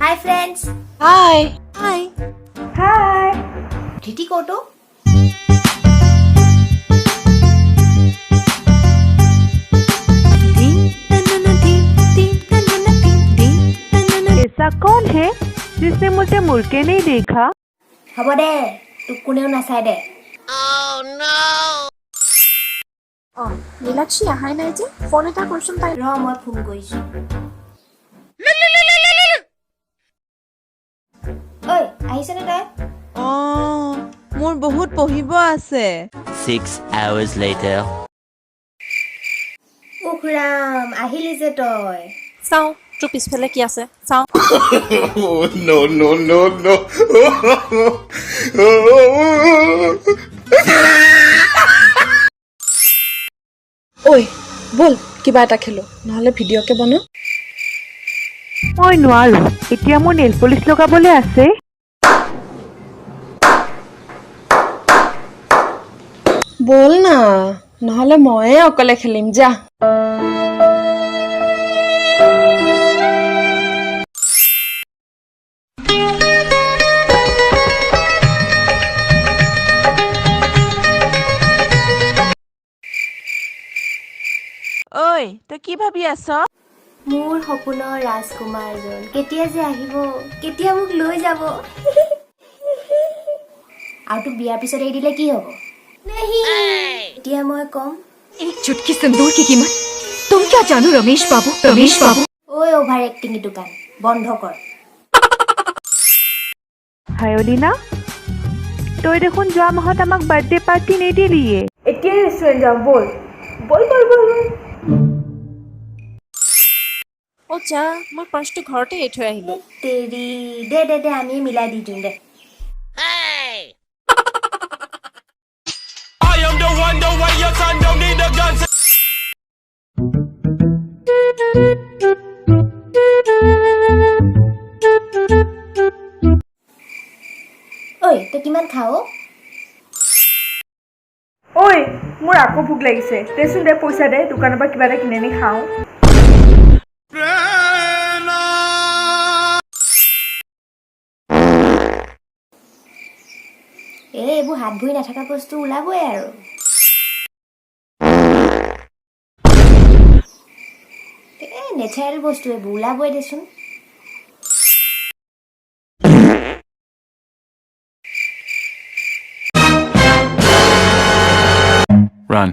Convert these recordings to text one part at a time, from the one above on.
Hi friends. Hi. Hi. Hi. Dhriti ক'ত অ? ऐसा कौन है जिसने मुझे मुड़ के नहीं देखा? হ'ব দে, তোক কোনেও নাচায় দে। অ, নীলাক্ষী অহাই নাই যে? ফোন এটা কৰচোন তাই। ৰ, মই ফোন কৰিছো। ঐ, আহিছেনে তই? অ, মোৰ বহুত পঢ়িব আছে। 6 hours later. উফ ৰাম, আহিলি যে তই। চাওঁ, তোৰ পিছফালে কি আছে চাওঁ। No, no, no, no. ঐ, ব'ল কিবা এটা খেলো, নহ'লে ভিডিঅ'কে বনাওঁ। মই নোৱাৰো, এতিয়া মোৰ নেল পলিচ লগাবলৈ আছে। ব'ল না, নহ'লে ময়ে অকলে খেলিম যা। ঐ, তই কি ভাবি আছ? মোৰ সপোনৰ ৰাজকুমাৰজন কেতিয়া যে আহিব, কেতিয়া মোক লৈ যাব। আৰু তোক বিয়াৰ পিছত এৰি দিলে কি হ'ব? নাহি, এতিয়া মই ক'ম, एक चुटकी सिंदूर की कीमत तुम क्या जानो रमेश बाबू, रमेश बाबू। ঐ, অভাৰ এক্টিং দোকান বন্ধ কৰ। হাই অলিনা, তই দেখোন যোৱা মাহত আমাক বাৰ্থডে পাৰ্টি নিদিলিয়ে। এতিয়াই ৰেষ্টুৰেণ্ট যাওঁ ব'ল, ব'ল ব'ল ব'ল ব'ল। অ যা, মই পাৰ্চটো ঘৰতে এৰি থৈ আহিলো। তেৰি, দে দে দে, আমি মিলাই দি দিওঁ দে। I am the one, the way your son don't need a gun. To ঐ, তই কিমান খাৱ? ঐ, মোৰ আকৌ ভোক লাগিছে। দেচোন দে, পইচা দে, দোকানৰ পৰা কিবা এটা কিনি আনি খাওঁ। এই এইবোৰ হাত ভৰি নাথাকা বস্তু ওলাবই আৰু। এই নেচাৰেল বস্তু এইবোৰ, ওলাবই দেচোন। Run.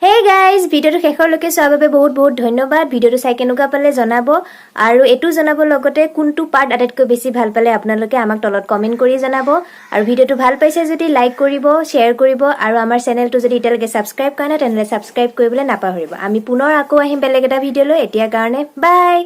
Hey guys, ভিডিঅ'টো শেষলৈকে চোৱাৰ বাবে বহুত বহুত ধন্যবাদ। ভিডিঅ'টো চাই কেনেকুৱা পালে জনাব আৰু এইটো জনাব লগতে কোনটো পাৰ্ট আটাইতকৈ বেছি ভাল পালে আপোনালোকে আমাক তলত কমেণ্ট কৰি জনাব। আৰু ভিডিঅ'টো ভাল পাইছে যদি লাইক কৰিব, শ্বেয়াৰ কৰিব আৰু আমাৰ চেনেলটো যদি এতিয়ালৈকে ছাবস্ক্ৰাইব কৰা নাই, তেনেহ'লে ছাবস্ক্ৰাইব কৰিবলৈ নাপাহৰিব। আমি পুনৰ আকৌ আহিম বেলেগ এটা ভিডিঅ' লৈ। এতিয়াৰ কাৰণে বাই।